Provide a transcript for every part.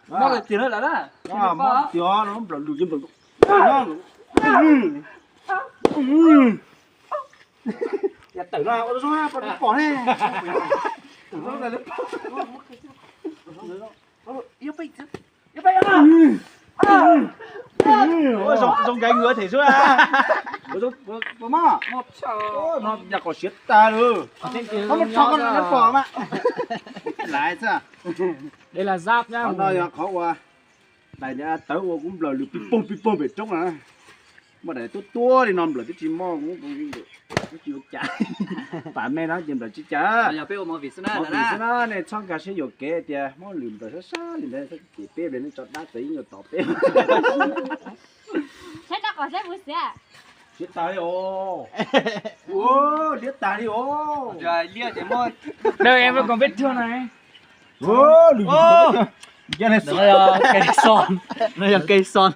Mob tiag no, nplawm lus ces nplawm. Yog tawm no ua zoo pom ne. Zoo nkaiv ngwv them xwb. No yog qhov siav tag lawm. Qhov muab rho koj pom mas. Laiv xwb. Qhov no yog qhov ua daim tawv ua kuv nplawm lws pib poog pib poog pem roob na. Muaj daim tuab tuab li no nplawm twb tsis mob, kuv tsis ua cas. Pam me no ces nplawm tsis cas. Xwb na, nej txhob nkag siab yuam kev tias mob lws nplawm sab sab li ntawd, ces peb ple nej tso dab txawv ib nyuag tom peb. Siav tag li os. Liab tag li os. Em còn vết thương này. Lws, no yog kev xon, no yog kev xon.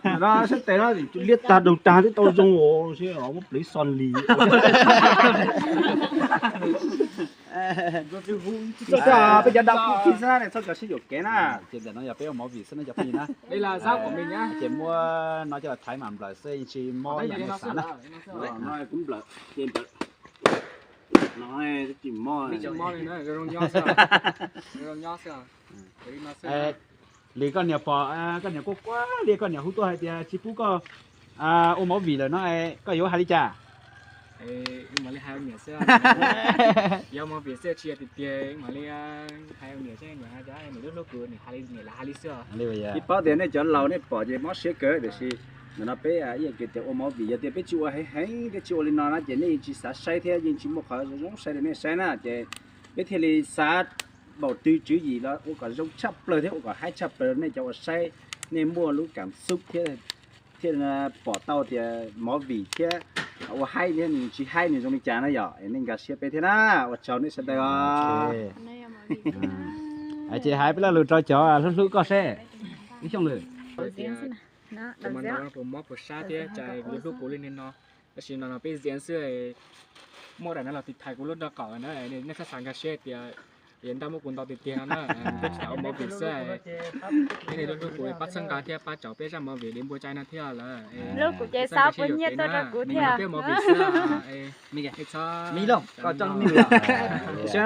Sab tes no liab tag doog tag twb tau zoo os, muab plev xon li. Peb cov dab tsi xwb na, txhob nkag siab yuam kev na. Ces ntawm no yog peb ua movie xwb na cov phooj ywg na. Ces muab no coj los thaiv mam nplawm xwb, yeej tsis mob ib yam nej xav na. Kuv nplawm, ces nplawm. No tsis mob. Li koj niam pom, koj niam quaj quaj li, koj niam hu tuaj hais tias tsis pub koj ua movie lawm no, koj yuav hais li cas? Mam li hais niam xwb. Yog movie xwb tsis yog tiag tiag, mam li hais niam seb, niam hais tias niam lub hlub kuv, niam hais li, niam lam hais li xwb. Tsis paub tias nej cov laus nej pom ces mob siab kawg, tiam sis ntawm no peb ib yam kev tias ua movie, yog tias peb tsis ua heev heev thiab tsis ua li no na ces nej yeej tsis xav saib thiab yeej tsis muaj qhov zoo saib rau nej saib na. Ces peb thiaj li xav npaum twg tswv yim los ua kom zoo tshaj plaws thiab ua kom haib tshaj plaws rau nej cov uas saib, nej muaj lub kam xub thiab, thiaj pom tau tias movie thiab ua haib thiab nws tsis haib nws zoo li cas na yom. Nej nkag siab peb thiab na. Ua tsaug nej sawv daws os. Ces hais peb lo lus rau cov hlub hlub koj seb, ib Xyooj Lwm. Kuv mas ntawd puas mob puas sab thiab cas yuav hlub kuv li no. Tab sis no no peb ziav xwb, muaj daim no los tiv thaiv kuv lub nraub qaum na, nej txhob xav nkag siab tias yuav ntaj muab kuv ntaus tiag tiag no na. Peb tsis tas ua movie xwb, nej lub hlub kuv pab txhawb nqa thiab pab tsaug peb zaj movie li npua cai no thiab lawm. Lub kuv ces xav puas nyiaj tuaj rau kuv thiab. Peb movie xwb, txhob